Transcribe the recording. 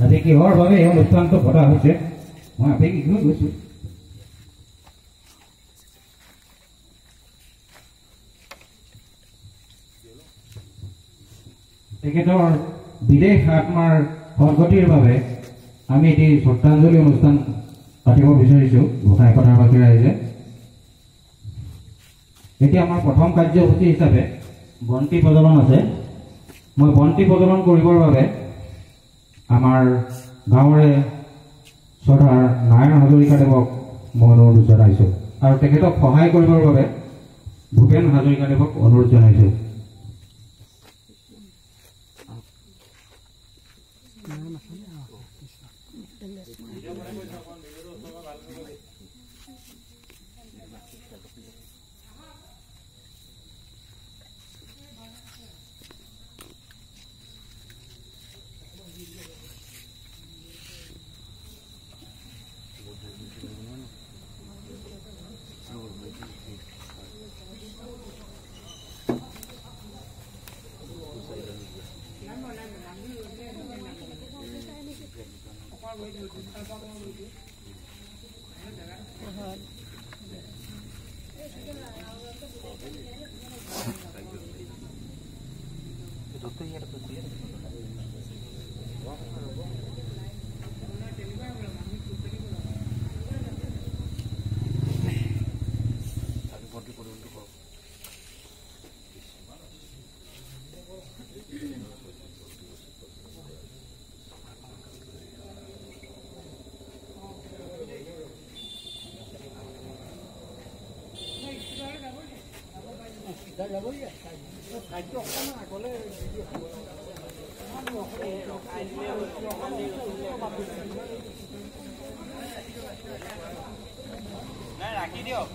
আজি কিহৰ বাবে এই অনুষ্ঠানটো পতা হৈছে মই আৱেগিক হৈ গৈছোঁ। তেখেতৰ বিদেশ আত্মাৰ সদগতিৰ বাবে আমি এটি শ্ৰদ্ধাঞ্জলি অনুষ্ঠান পাতিব বিচাৰিছোঁ গোসাঁই পথাৰবাসী ৰাইজে। এতিয়া আমাৰ প্ৰথম কাৰ্যসূচী হিচাপে বন্তি প্ৰজ্বলন আছে। মই বন্তি প্ৰজ্বলন কৰিবৰ বাবে আমাৰ গাঁৱৰে শ্ৰদ্ধাৰ নাৰায়ণ হাজৰিকাদেৱক মই অনুৰোধ জনাইছোঁ আৰু তেখেতক সহায় কৰিবৰ বাবে ভূপেন হাজৰিকাদেৱক অনুৰোধ জনাইছোঁ। ৰাখি দিয়ক।